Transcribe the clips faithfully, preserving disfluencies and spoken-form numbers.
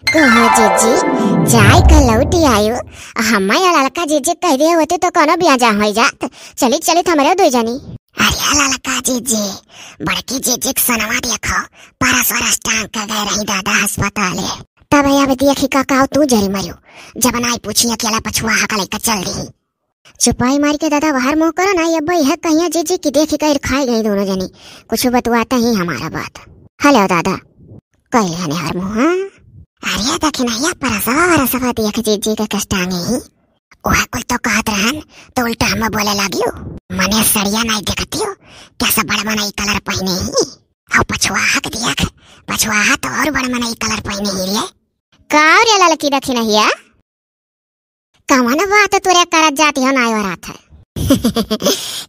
कहो जीजी, जाए का लौटी आयो, हम्मा या ललका जीजी कह दिए होते तो कोनो बिया जा होई जात। चली, चली त हमरे दुई जनी। अरे ललका जीजी, बड़की जीजी के सनवा देखो, परस वरस टांग के गए रही दादा अस्पताले। तब अब देखी का काव तू जरी मरियो, जब नाई पूछी अकेला पछुआ हका लइका चल दी। चुपाई मार के दादा बाहर मुंह करो ना, ये अब्बा यह कहिया जीजी की देखी कर खाए गई दोनों जनी, कुछ बतुआता ही हमारा बात। हेलो दादा, कहे हने हर मुंह, हाँ? अरे देखी ना या परसवा वरसवा देख जीजी के कष्टांगे ही। वह कुल तो कहत रहन, तो उल्टा हम बोले लागियो। मने सड़िया नाई देखतियो, कैसा बड़ मनई कलर पहिने ही। हो पछुआ हक देख, पछुआ हा तो और बड़ मनई कलर पहिने ही रे। का रे ललकी देखी नहिया? कवन बात तोरे करत जाती हो नाई वरात है?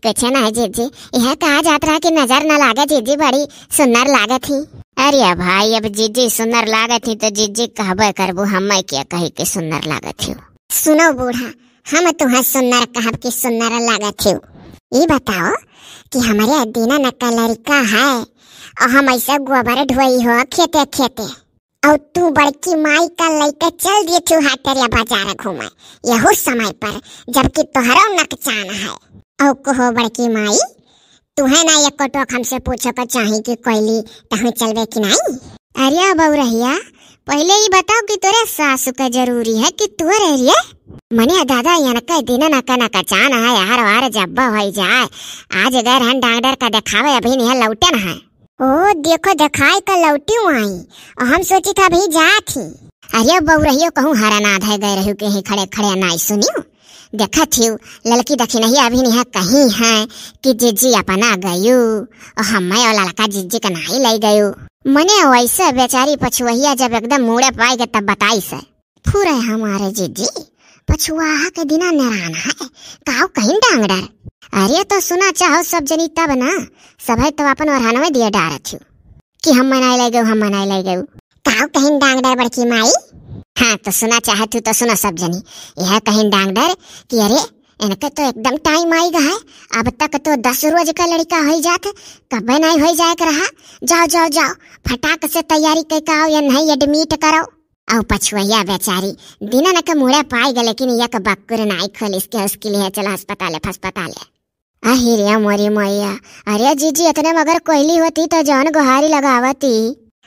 कुछ ना है जीजी, यह कहा जात रहा कि नजर न लागे जीजी बड़ी सुंदर लागत ही। अरे भाई, अब जीजी सुंदर लागत ही तो जीजी कहबे करबू, हम्मे क्या कही कि सुंदर लागत ही। सुनो बूढ़ा, हम तुहे सुंदर कहब कि सुंदर लागत ही। ई बताओ कि हमरे दीना न का लड़का है और हम ऐसे गोबर ढोई हो खेते खेते, और तू बड़की माई का लइके चल दिए थू हाटेरिया बाजार घूमे यहू समय पर, जबकि तोहरो नकचान है। और कहो बड़की माई, तुहे ना एको टोक हमसे पूछे के चाही कि कोयली तहु चलबे कि नाई? अरे बउरहिया, पहले ई बताओ कि तोरे सासू का जरूरी है कि तोरे रे? मने दादा, यनके दिन नका नकचान है, यार वार जब्बा होई जाए। आज गए रहन डॉक्टर का देखावे, अभी नहीं लौटन है। ओ देखो, देखाई का लौटी आई, और हम सोची था अभी जात ही। अरे बउरहियो, कहूँ हरनाद है गए रहू के ही खड़े खड़े नाई सुनियो। देखत हियो, ललकी दखिनहिया अभी निहा कहीं है कि जीजी अपना गयू, और हम्मे और ललका जीजी का नाई ले गयू। मने वैसे बेचारी पछुवहिया जब एकदम मूड़े पाए गए तब बताई से। फुरे हमारे जीजी, पछुआहा के दिना नेरान है, काव कहीं डांग डर। अरे तो सुना चाहो सब जनी तब ना, सभे तो अपन ओरहनवे दिए डारत हियो कि हम मनाए ले गयो, हम मनाए ले गयो। काव कहीं डांग डर बड़की माई? हाँ, तो सुना चाहत हूँ तो सुनो सब जनी। यह कहीं डांग डर कि अरे, इनके तो एकदम टाइम आई गा है, अब तक तो दस रोज का लड़का होई जात, कबे नहीं होई जाए के रहा। जाओ, जाओ, जाओ, फटाक से तैयारी कइ के आओ, या नहीं एडमिट करो। अउ पछुवैया बेचारी, दिनन के मुड़े पाई गए, लेकिन यक बक्कुर नाई खोलिस के उसके लिए चला अस्पताले, फस्पताले। अहि रे मोरी मैया, अरे जीजी, इतने मगर कोयली होती तो जौन गोहारी लगावती।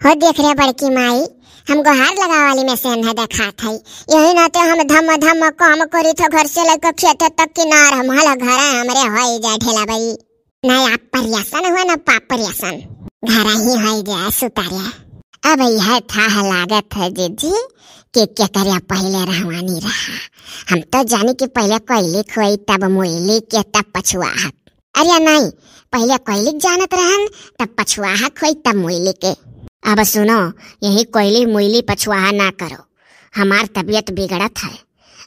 हो देख रे बड़की माई, हम गोहार लगावाली में से न देखात हई। यही नाते हम धम धम काम करी थो, घर से लेकर खेत तक किनार, हम हला घर हमरे होई जाए ढेला बई। ना आप परियासन हुआ, ना पाप परियासन। घर ही होई जाए सुतारिया। अब यह थाह लागत है जीजी कि केकरिया पहिले रहवानी रहा। हम तो जानी कि पहिले कोयली खोई, तब मोइली के, तब पछुआहक। अरे नहीं, पहिले कोयली जानत रहन, तब पछुआहक खोई, तब मोइली के। अब सुनो, यही कोयली मोइली पछुआहा ना करो, हमार तबीयत बिगड़त है।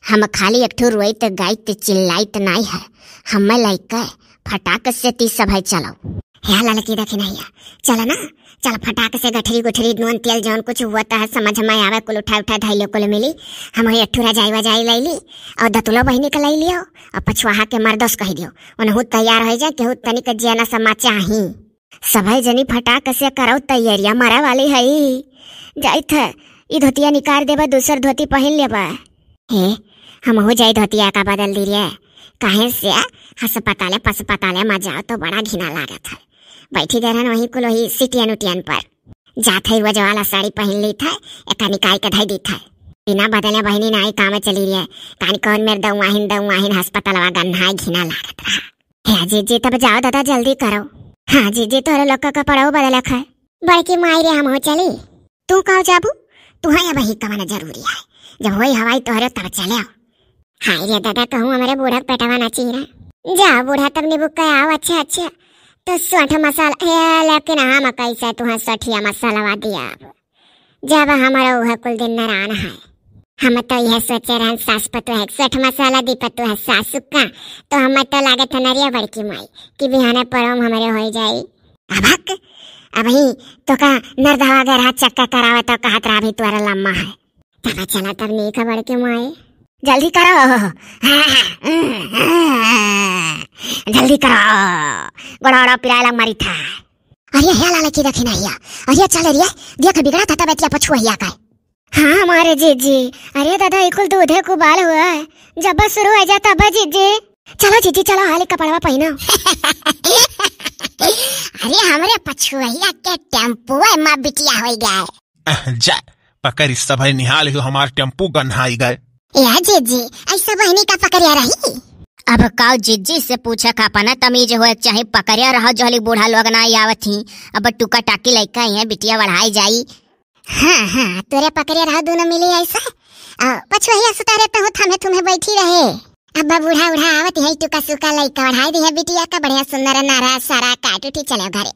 हम खाली एक ठो रोइत गाइत चिल्लाइत नाई है। हमें लइके फटाक से ती सभे चलो। हे ललकी दखिनहिया, चल ना, चल फटाक से गठरी गुठरी नून तेल जौन कुछ हुआ है समझ में आवे कुल उठा उठा धैले कुल मिली। हम एक ठो रजाई वजाई ले ली और दतुलो बहिनी के ले लियो और पछुआहा के मर्दोस कह दियो, उनहू तैयार हो जाए, केहू तनिक जेना समा चाही। सभे जनी फटाक से करो तैयारियां मरे वाली हई। जाइत है, ई धोतिया निकाल देबा, दूसर धोती पहिन लेबा। हे, हमहू जाई धोतिया का बदल दी रे। काहे से हस्पताले पस्पताले मा जाओ तो बड़ा घिना लागत है। बैठी गए रहन वहीं कुल वही सीटियन उटियन पर। जात है वो जो वाला साड़ी पहिन ली था, एका निकाल के धई दी था। बिना बदले बहिनी नाई काम चली रे। कान कौन मेर दौआहिन दौआहिन हस्पतालवा गन्हाई घिना लागत रहा। हे जीजी, तब जाओ दादा, जल्दी करो। हाँ जीजी, तोहरे लोग का कपड़ो बदलक है। बड़की माई रे, हम हो चली। तू काव जाबू? तुहे अब ही कवन जरूरी है, जब होई हवाई तोहरे तब चले आओ। हाय रे दादा, कहूँ हमरे बूढ़ा के पेटवा ना चीरा। जा बूढ़ा, तब नींबू के आओ। अच्छा अच्छा, तो सोठ मसाला, हे लेकिन हम कैसे तुहे सोठिया मसालवा दिया? जब हमारा उहे कुल दिन नरान है। हम तो यह सोचे रहन सास पतोह है, सेठ मसाला दी पतोह है सासु का, तो हम तो लागत है नरिया बड़की माई कि बिहाने परम हमरे हो जाई। अबक, अबही तो का नरदवा गए रहा चक्का करावे तो कहत रहा अभी तुअरा लम्मा है। तब चला तब नीक है बड़की माई। जल्दी करो, जल्दी करो, गोड़ा ओड़ा पिराए लग मारी था। अरे हे ललकी दखिनहिया, अरे चल रे, देख बिगड़ा था तब एतिया पछुआहिया का। हाँ, हमारे जीजी। अरे दादा, ई कुल दूधे क उबाल हुआ है। जब शुरू होइ जाए तब जीजी। चलो जीजी, चलो, हाली कपड़वा पहिनो। अरे, हमरे पछुआहिया के टेम्पुआ मा बिटिया होइ गए। अह, जा, पकड़, इस सब है निहाल हो, हमार टेम्पू गन्हाई गए। या जीजी, ऐसा बहनी का पकड़िया रही? अब काउ जीजी से पूछे का अपना तमीज होए के चाही, पकड़िया रहो, जोहली बूढ़ा लोग ना आवत ही। अब टुका टाकी लइका ही है, बिटिया बढ़ाई जाई। हाँ, हाँ, तोरे पकड़े रहो दोनों मिली ऐसा। आ, पछुआहिया सुतारे तहु थामे थुमे बैठी रहे। अब बूढ़ा उढ़ा आवत है, टुका सुका लइका बढ़ाई दी है बिटिया का, बढ़िया सुंदर नारा सारा काट उठी चले घरे।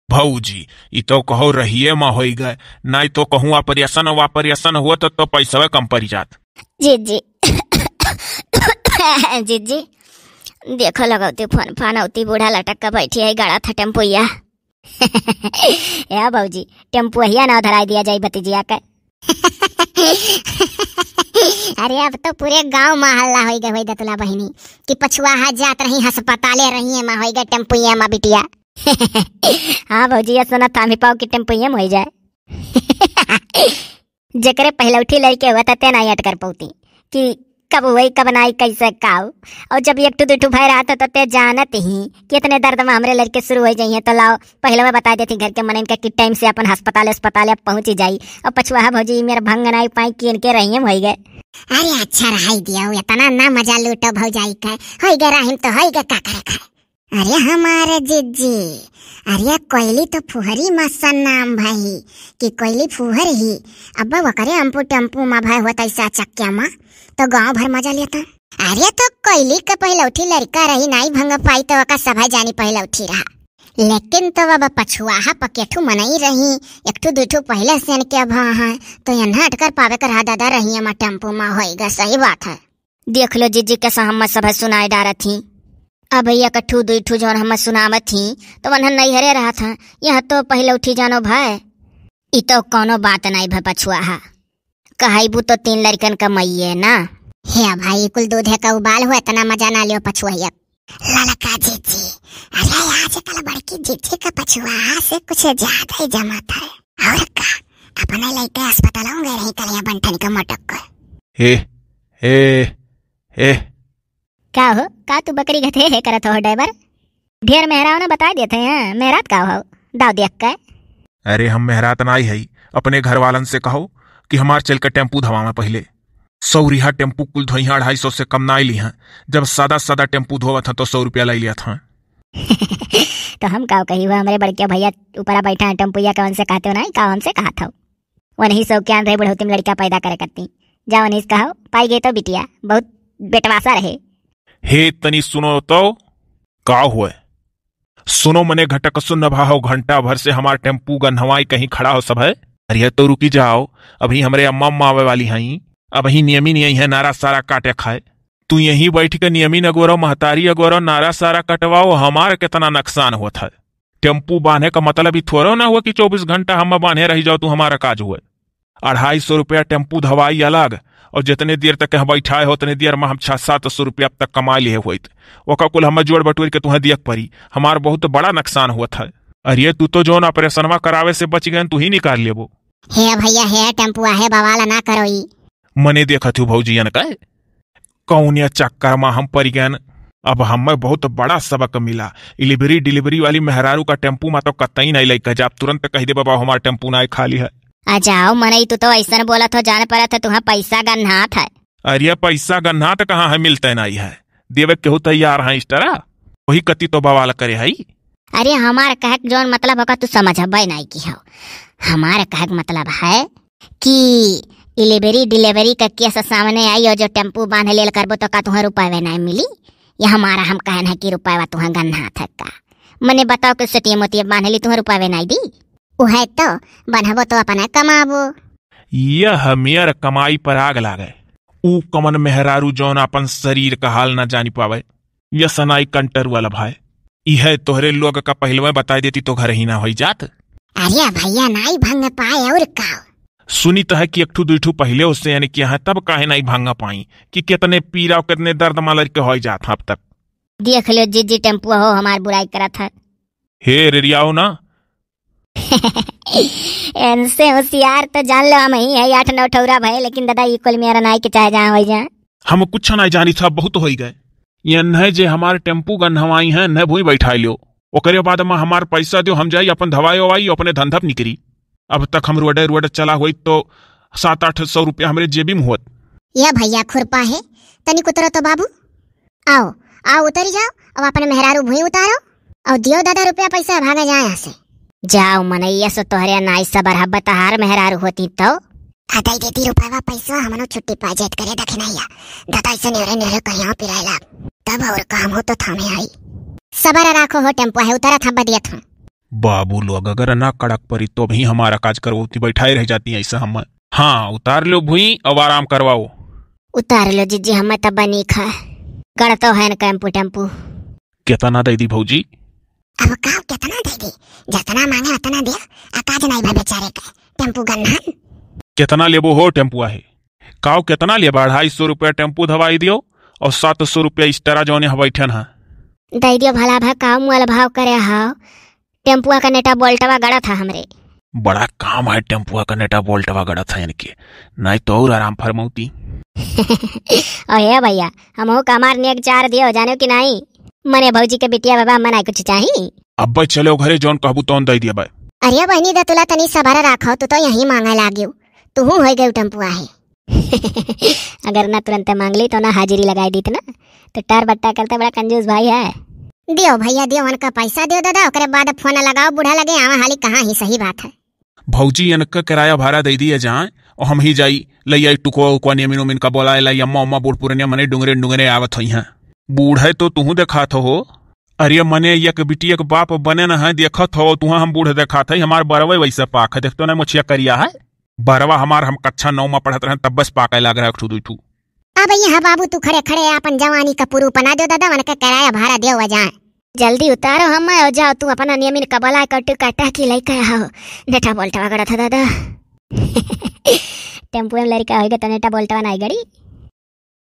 भौजी, ई तो कहो रहिए मा होई गए, नाई तो कहूँ ऑपरेशन, ऑपरेशन हुआ तो, तो पैसवे कम पड़ी जात। जीजी, जीजी, देखो लगौती फोन फान औती, बूढ़ा लटक के बैठी है, गड़ा था टेम्पुइया। या भौजी, टेम्पुइया ना धराई दिया जाई भतीजिया के। अरे, अब तो पूरे गांव मा हल्ला होई गए होई दतुला बहिनी कि पछुआहा जात रही, अस्पताले रही है, मा होई गए टेम्पुइया मा बिटिया। हाँ भौजी, ये सुना था, हम ही पाओ कि टेम्पुइया में होई जाए। जेकरे पहिलौठी लड़के हुआ था, ते नाई अटकर पौती कि कब हुई, कब नाई, कैसे, काऊ। और जब एक ठो दू ठो भय रहा था, तो ते जानत ही कि इतने दर्द में हमरे लड़के शुरू हो जाइए, तो लाओ, पहिले मैं बता देती घर के मनइन का कि टाइम से अपन अस्पताल, अस्पताल अब पहुँच ही जाई। और पछुआ भौजी मेरे भंग नाई पाई कि इनके रहीम होई गए। अरे अच्छा रहाई दिया, इतना ना मजा लूटो भौजाई का, होई गए रहीम तो होई गए, का करे का। अरे हमारे जीजी, अरे कोयली तो फुहरी मसन नाम भाई, कि कोयली फुहर ही। अब ओकरे अम्पू टेम्पू मा भय होत ऐसा चक्या मा, तो गांव भर मजा लेता। अरे तो कोयली के पहिलौठी लड़का रही, नाई भंग पाई तो ओका सभा जानी पहिलौठी रहा। लेकिन तो अब पछुआहा पकेठू मनई रही, एक ठू दू ठू पहिले से इनके अब हाँ है, तो यन्हा अटकर पावे कर हा दादा रही मा टेम्पू मा होई गा, सही बात है। देख लो जीजी, कैसा हम सब सुनाए डारत ही। अब एक ठू दुई ठू जौन हम सुनावत ही, तो वन्हन नैहरे रहत हैं, यहाँ तो पहिले उठी जानो भाई। ई तो कोनो बात नहीं भे पछुआहा, कहैबू तो तीन लड़कन का मइये ना। हे भाई, कुल दूधे का उबाल हो, इतना मजा ना लियो पछुआहिया। ललका जीजी, अरे आजकल बड़की जीजी का पछुआहा से कुछ ज्यादा ही जमत है। और का, अपने लइके अस्पताल गए रही कलिया बंठन के मटक के। हे, हे, हे। का हो, का तू बकरी गथे हे करत हो ड्राइवर? ढेर मेहराव ना बताई देते हैं, मेहरात का हो, दाव देख के। अरे हम मेहरात नाई हई, अपने घर वालन से कहो कि हमार चल के टेम्पू धवावे पहिले। सौरिहा टेम्पू कुल धोइहा, अढ़ाई सौ से कम नाई लिहा। जब सादा सादा टेम्पू धोवत हैं तो सौ रुपया लाई लिया था। तो हम का कही, वो हमरे बड़के भैया ऊपरा बैठा हैं टेम्पुया के, उनसे कहते हो ना, का हमसे कहा था? वनही सौक्यान रहे बुढ़ौती में लड़का पैदा करे करती। जा वनही से कहो, पाई गए तो बिटिया, बहुत बेटवासा रहे। हे तनी सुनो तो, का हुए? सुनो मने घटक सुन्न भा हो, घंटा भर से हमार टेम्पू गन्हवाई कहीं खड़ा हो सब है। अरे तो रुकी जाओ, अभी हमरे अम्मा अम्मा आवे वाली हई, अबही नियमी नहीं है, नारा सारा काटे खाए। तू यहीं बैठ के नियमी न गोरो, महतारी अगोरो, नारा सारा कटवाओ, हमार कितना नुकसान होत है। टेम्पू बांधे का मतलब ई थोड़ो ना हुआ कि चउबीस घंटा हम बांधे रही जाओ, तू हमारा काज हुए। अढ़ाई सौ रुपया टेम्पू धवाई अलग, और जितने देर तक यहाँ बैठाए हो, उतने देर में हम छह सात सौ रुपया अब तक कमा लिए होइत। ओका कुल हमें जोड़ बटोर के तुहें दियक परी। हमार बहुत बड़ा नुकसान हुआ था। अरे, तू तो जौन ऑपरेशनवा करावे से बच गए, तू ही निकाल लेबो। हे भैया, हे टेम्पुआ, हे बवाल ना करो ई। मने देखत हूँ भौजियन का, कौने चक्कर में हम पड़ गए। अब हमें बहुत बड़ा सबक मिला। इलिबरी डिलीवरी वाली मेहरारू का टेम्पू में तो कतई नहीं लइका जाब, तुरंत कह दे, "बाबा, हमार टेम्पू ना खाली है।" आ जाओ मनई, तू तो ऐसन बोलत हो, जान पड़त है तुहाँ पैसा गन्हात है। अरे पैसा गन्हात कहाँ है, मिलते नहीं है, देवे केहू तैयार है इस तरह, वही कति तो बवाल करे है। अरे हमार कहक जौन मतलब होगा तू समझबे नहीं की हो। हमार कहक मतलब है कि इलेबरी डिलीवरी का केस सामने आई और जो टेम्पू बांध लेल करबो तो का तुहाँ रुपये नहीं मिली? ये हमारा हम कहन है कि रुपये तुहाँ गन्हात है का? मने बताओ कि सतिये मोतिये बांध ली, तुहाँ रुपये नहीं दी? उहे तो, बनबो तो अपना कमाबो। यह मेर कमाई पर आग लागे। ऊ कमन मेहरारू जौन अपन शरीर का हाल ना जानी पावे। यह सनाई कंटर वाला भाई। इहे तोहरे लोग का पहिलवे बताई देती तो घर ही ना होई जात। अरे भैया, नाई भंग पाए और का? सुनी तो है कि एक ठू दुई ठू पहिले उससे यानी कि यहाँ तब काहे नाई भंग पाई कि कितने पीरा और कितने दर्द मा लड़के होई जात हैं अब तक। देख लो जीजी, टेम्पू हो हमार बुराई करत है। हे रेरियाओ ना, एनसे होशियार तो जान लो हम ही है, आठ नौ ठौरा भए, लेकिन दादा ई कुल मेरा नाई के चाहे जहाँ होई जाए। हम कुछ नाई जानी था, बहुत होई गए। ये नहीं जे हमार टेम्पू गन्हवाई हैं, नहीं भूई बैठाई लो। ओकरे बाद में हमार पैसा दियो, हम जाई अपन धवाई ववाई, अपने धंधा पे निकरी। अब तक हम रोडे रोड चला होई तो सात आठ सौ रुपया हमरे जेबी में होत। या भैया खुरपा है, तनिक उतरो तो बाबू। आओ, आओ उतरी जाओ, अब अपने मेहरारू भुई उतारो, और दियो दादा रुपया पैसा, भागे जाए यहाँ से। जाओ मनैया से तोहरे नाई सबर हब्बा तहार मेहरारू होती तो। आ दई देती रुपया पैसा, हमनो छुट्टी पा जात करे दखिनैया। दादा ऐसे नेहरे नेहरे कहिया पिराए लाग, तब और काम हो तो थामे आई। सबर राखो हो, टेम्पो है उतरत हब्बा दियत हूँ। बाबू लोग अगर ना कड़क परी तो भी हमारा काज करवती बैठाए रह जाती ऐसा हम। हाँ, उतार लो भुई, अब आराम करवाओ। उतार लो जीजी, हमें तब बनी खा। गड़ तो है न टेम्पू टेम्पू। कितना दे दी भौजी? अब का कितना दे दी? जितना मांगे उतना दिया, आ काज नहीं भा बेचारे के। टेम्पू गन्ना। कितना लेबो हो टेम्पू आहे? काव कितना लेबा? अढ़ाई सौ रुपया टेम्पू धवाई दियो और सात सौ रुपया इस तरह जौने ह बैठन ह। दे दियो भला भा, काव मुअल भाव करे हाव। टेम्पुआ का नेटा बोल्टवा गड़त है हमरे। बड़ा काम है टेम्पुआ का नेटा बोल्टवा गड़त है इनके, नहीं तो और आराम फरमौती। और हे भैया, हमहू का हमार नेग चार दियो, जानो कि नहीं? मने भौजी के बिटिया बाबा, मना कुछ चाही? अब्बे चलो घरे, जौन कहबू तौन दे दिया बाय। अरे बहनी दतुला, तनी सबर राखो, तू तो यहीं मांगे लाग्यो, तू होई गयो टेम्पुआ है। अगर ना तुरंते मांग ली तो ना हाजिरी लगाई दीत ना, तो टार बट्टा करते बड़ा कंजूस भाई है। दियो भैया दियो, उनका पैसा दियो दादा, ओकरे बाद फोन लगाओ बूढ़ा लगे, आवा हाली कहाँ ही सही बात है। भौजी इनका किराया भाड़ा दे दिया जाए और हम ही जाई ले आई टुकवा उकवा नियमिन उमिन का बोलाए लाई, अम्मा उम्मा बूढ़ पुरनिया मने डुंगरे डुंगरे आवत होई हैं। बूढ़े तो तुहू देखात हो। अरे मने एक बिटिया के बाप बने न है, देखत हो तुहा हम बूढ़ देखात है, हमार बरवे वैसे पाक है, देख तो ना मोछिया करिया है। बरवा हमार हम कक्षा नौ में पढ़त रहन तब बस पाके लाग रहा एक ठू दुई ठू। अब यहाँ बाबू तू खड़े खड़े अपन जवानी का पुरू पना दो दादा, उनका किराया भाड़ा दियो वजह। जल्दी उतारो हम और जाओ तू अपना नियमिन कबला कट कटा की लेके आओ। नेटा बोल्टवा गड़ा था दादा। टेम्पो में लड़का होइगा तो नेटा बोल्टवा नहीं गड़ी।